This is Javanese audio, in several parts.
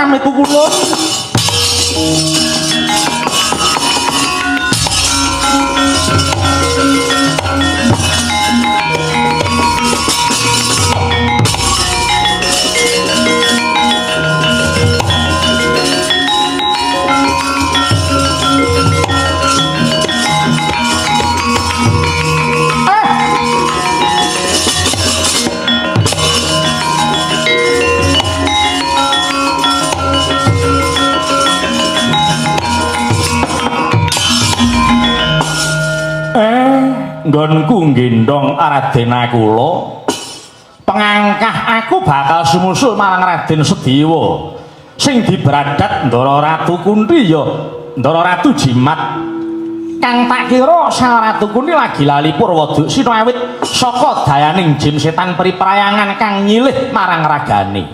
Pamit kula. Nggonku nggendhong Raden Nakula. Pengangkah aku bakal sumusul marang Raden Sediwa sing dibradat Ndara Ratu Kunthi ya Ndara Ratu Jimat. Kang tak kira Sang Ratu Kunthi lagi lali Purwaduksina awit saka dayaning jim setan priprayangan kang nyilih marang ragane.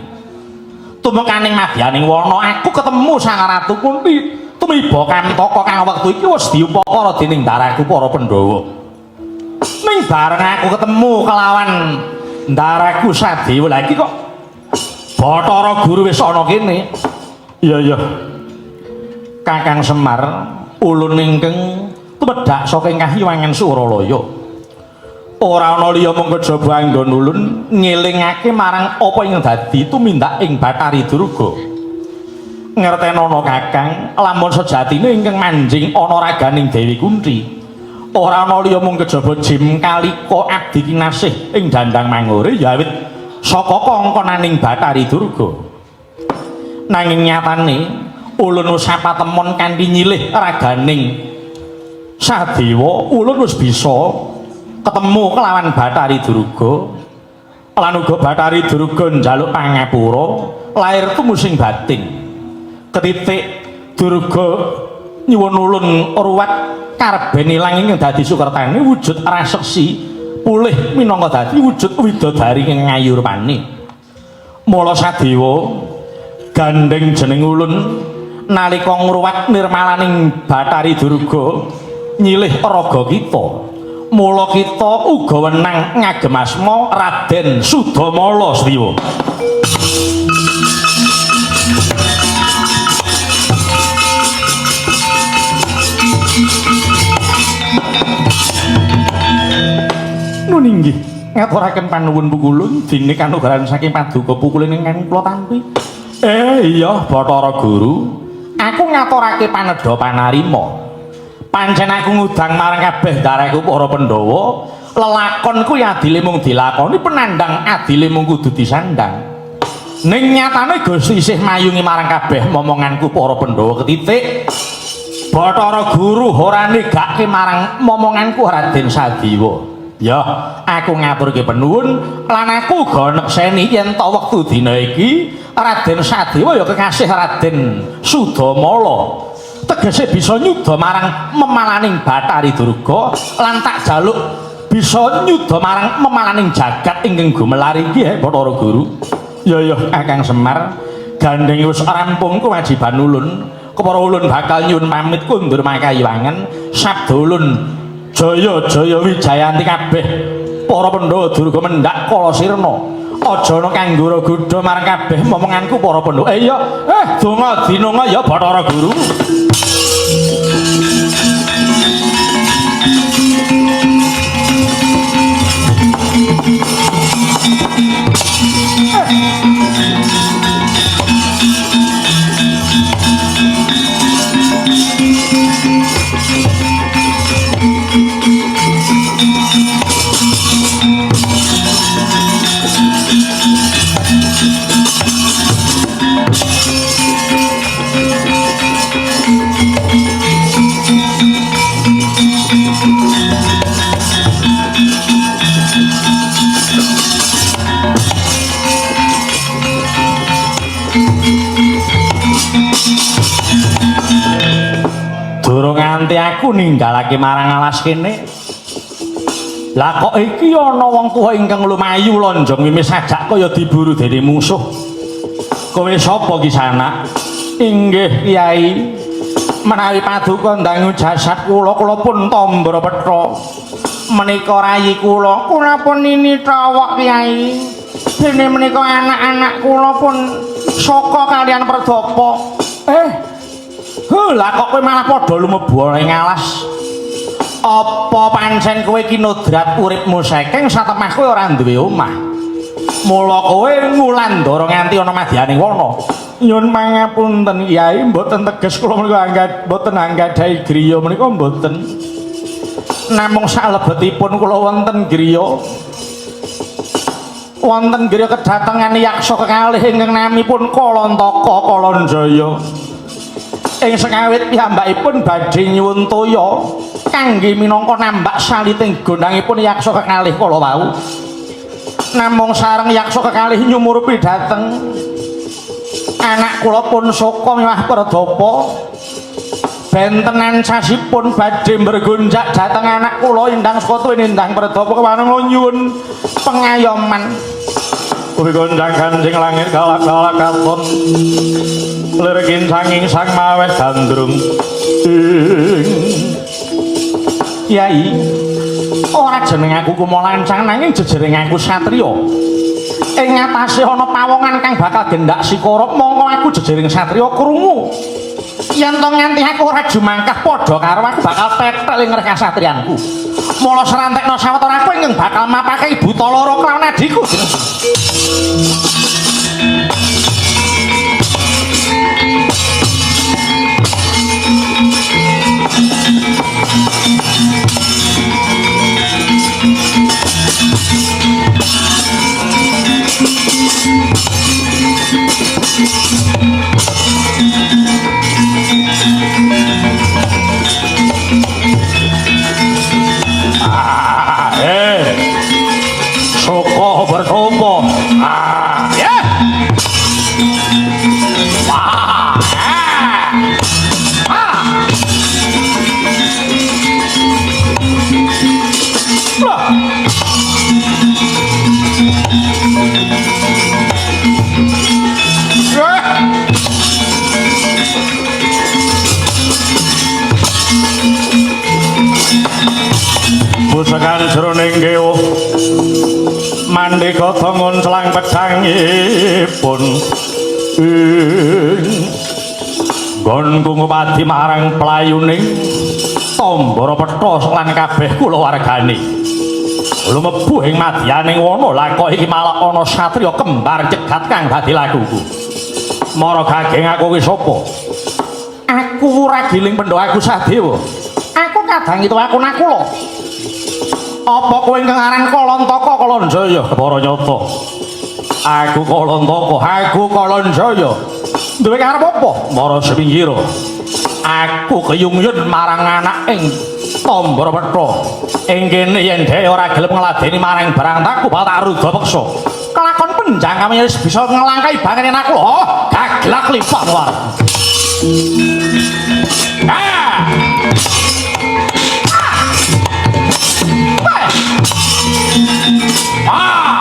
Tumekaning madyaning wana aku ketemu Sang Ratu Kunthi tumiba kantaka kang wektu iki wis diupakara dening ndaraku para Pandhawa. Ning bareng aku ketemu kelawan ndaraku Sadewa lha iki kok Bathara Guru wis ana kene. Iya iya. Kakang Semar ulun ingkang tumedhak saking Kahyangan Suralaya. Ora ana liya mung kejaba anggon ulun ngelingake marang apa ing dadi tumindak ing Bathari Durga. Ngertenono Kakang, lamun sejatine ingkang manjing ana raganing Dewi Kunthi. Ora ana liya mung kejaba Jim Kalika abdi kinasih ing Dandang Mangure ya awit saka kongkonaning Bathari Durga. Nanging nyatane ulun wis sapatemon kanthi nyilih raganing Sadewa, ulun wis bisa ketemu kelawan Bathari Durga. Lan uga Bathari Durga njaluk pangapura lair tumusing batin. Ketitik Durga nyuwun ulun ruwat karben ilang ing dadi sukertane wujud raseksi pulih minangka dadi wujud widodari ing ngayurpane. Mula Sadewa gandeng jeneng ulun nalika ngruwat nirmalaning Bathari Durga nyilih raga kita. Mula kita uga wenang ngagem asma Raden Sudamala Sediwa. Nun inggih ngaturaken panuwun pukulun dene kanugrahan saking paduka pukulun ingkang kula tampi. Iya Bathara Guru, aku ngaturake panedha panarima. Pancen aku ngudang marang kabeh ndaraku para Pandhawa, lelakon kuwi adile mung dilakoni, penandang adile mung kudu disandang. Ning nyatane Gusti isih mayungi marang kabeh momonganku para Pandhawa ketitik. Bathara Guru ora negake marang momonganku Raden Sadewa. Ya, aku ngaturke penuwun lan aku uga nekseni yen ta wektu dina iki Raden Sadewa ya kekasih Raden Sudamala. Tegese bisa nyuda marang memalaning Bathari Durga lan tak jaluk bisa nyuda marang memalaning jagat ingkang gumelar iki Bathara Guru. Ya ya Kakang Semar, gandeng wis rampung kewajiban ulun. Kepara ulun bakal nyuwun pamit kundur makayiwangan. Sabda ulun Jaya Jaya Wijayanti kabeh para Pandhawa Durga mendhak kala sirna. Aja ana kanggo ragoda marang kabeh momonganku para Pandhawa. Iya, donga dinonga ya Bathara Guru. Durung nganti aku ninggalake marang alas kene. Lah kok iki ana wong tuwa ingkang lumayu lonjong wimis sajak kaya diburu dening musuh. Kowe sapa ki sanak? Inggih Kyai. Menawi paduka ndangu jasad kula, kula pun tombro petha. Menika rayi kula, kula pun nini cowok Kyai. Dene menika anak-anak kula pun Saka kalian Perdapa. Lah kok kowe malah padha lumebu ana ing alas. Apa pancen kowe kinodrat uripmu saking satemah kowe ora duwe omah? Mula kowe ngulandara nganti ana madyaning wana. Nyuwun pangapunten Kyai, mboten teges kula menika angkat mboten anggadhahi griya menika mboten. Namung salebetipun kula wonten griya. Wonten griya kedatengan yaksa kekalih ingkang namipun Kalantaka Kalanjaya. Ing sekawit piyambakipun badhe nyuwun toya kangge minangka nambak saliting gondangipun yaksa kekalih kala wau. Namung sareng yaksa kekalih nyumurupi dhateng anak kula pun Saka miwah Perdapa. Bentenan sasipun badhe mbergonjak dhateng anak kula Endang Saka Endang Perdapa kewanana nyuwun pengayoman. Kuwi gonjang kanjeng langit kalak-kalak katon lir kincanging sang maweh gandrung. Kyai, ora jeneng aku kumalancang nanging jejering aku satriya. Ing ngatasé ana pawongan kang bakal gendak sikara, mongko aku jejering satriya krungu. Yen to nganti aku ora jumangkah padha karo aku bakal tetel ing ngreh kasatriyanku. Mula srantekna sawetara aku ingkang bakal mapake buta loro kelawan adhiku. Saka bertopo. Ah, ya. Wah. Ah. Lah. Pusakan jroning gewuh mandeka ngonclang pedhangipun nggonku ngupadi marang playuning Tombara petha lan kabeh kulawargane. Lumebu ing madyaning wana lah kok iki malah ana satriya kembar cegat kang dadi lakuku. Mara gageng aku ki sapa? Aku ora giling pendha aku Sadewa. Aku kadang itu aku Nakula. Apa kowe ingkang aran Kalantaka Kalanjaya? Kepara nyata. Aku Kalantaka, aku Kalanjaya. Duwe karep apa? Mara sepinggiro. Aku keyungyun marang anak ing Tombara Petha. Ing kene yen dhewe ora gelem ngladeni marang barang bakal tak ruda peksa. Kelakon penjang kami wis bisa nglangkai bangene aku. Oh, gaglak lipat war. Ah! Ah! Ah!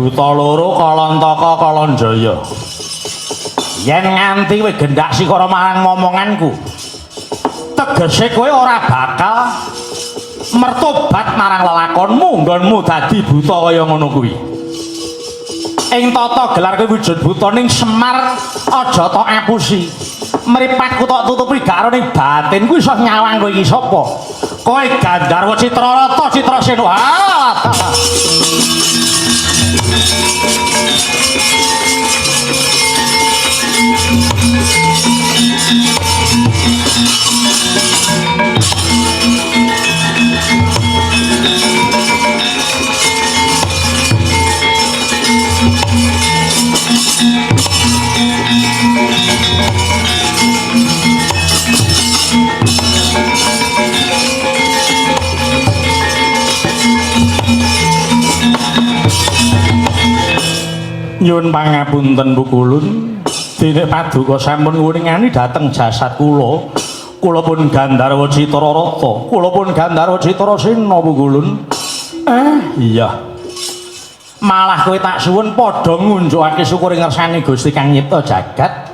buta loro Kalantaka Kalanjaya. Yen nganti kowe gendak sikara marang momonganku, tegese kowe ora bakal mertobat marang lelakonmu nggonmu dadi buta kaya ngono kuwi. Ing tata gelar kowe wujud buta ning Semar aja tok apusi. Mripatku tok tutupi gak ning batinku iso nyawang kowe iki sapa? Kowe Gandharwa Citrarata Citrasena. Ah! Nyuwun pangapunten Bu Kulun, dene paduka sampun ngwuningani dhateng jasad kula. Kula pun Gandharwa Citrarata, kula pun Gandharwa Citrasena Bu Kulun. Iya. Malah kowe tak suwun padha ngunjukake syukur ing ngersane Gusti kang nyipta jagat.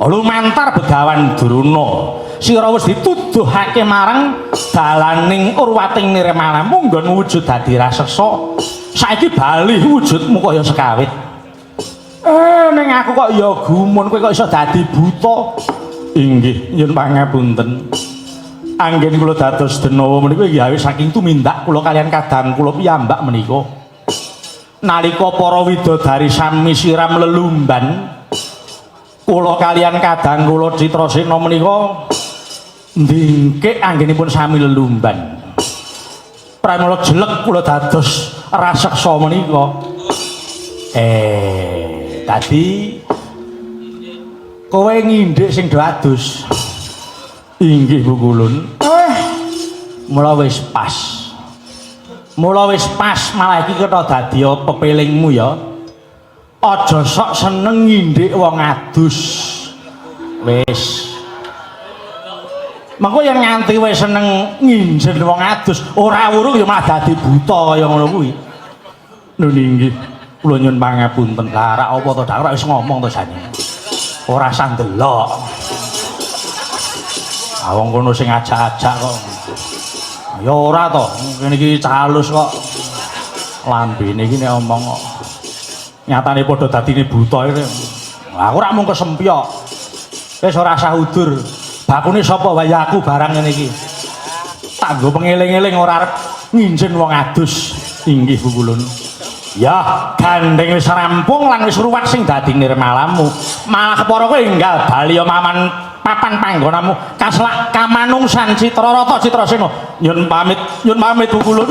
Lumantar Begawan Durna, sira wis dituduhake marang dalaning urwating nirmalamu nggon wujud dadi raseksa. Saiki bali wujudmu kaya sekawit. Ning aku kok ya gumun kowe kok iso dadi buta. Inggih, nyuwun pangapunten. Anggen kula dados denawa menika inggih awit saking tumindak kula kaliyan kadang kula piyambak menika. Nalika para widodari sami siram lelumban, kula kaliyan kadang kula Citrasena menika ndingkik anggenipun sami lelumban. Pramila jelek kula dados raseksa menika. Tadi kowe ngindik sing do adus. Inggih Bu Kulun. Mula wis pas. Mula wis pas malah iki kena dadi pepelingmu ya. Aja sok seneng ngindik wong adus. Wis. Mengko yen nganti wis seneng nginjen wong adus, ora wurung ya malah dadi buta kaya ngono kuwi. Lho inggih. Kula nyuwun pangapunten. Lah rak apa to, Dak? Rak wis ngomong to jane. Ora usah ndelok. Ah wong kono sing ajak-ajak kok. Ya ora to, kene iki calus kok. Lambene iki nek omong kok. Nyatane padha dadine buta iki. Aku rak mung kesempyok. Wis ora usah udur. Bakune sapa wae aku barang ngene iki. Tak nggo pengeling-eling ora arep nginjen wong adus. Inggih Bu Kulun. Ya, gandeng wis rampung lan wis ruwat sing dadi nirmalamu. Malah kepara kowe enggal bali ya maman papan panggonamu kaslak kamanungsan Citrarata Citrasena. Nyun pamit Bu Kulun.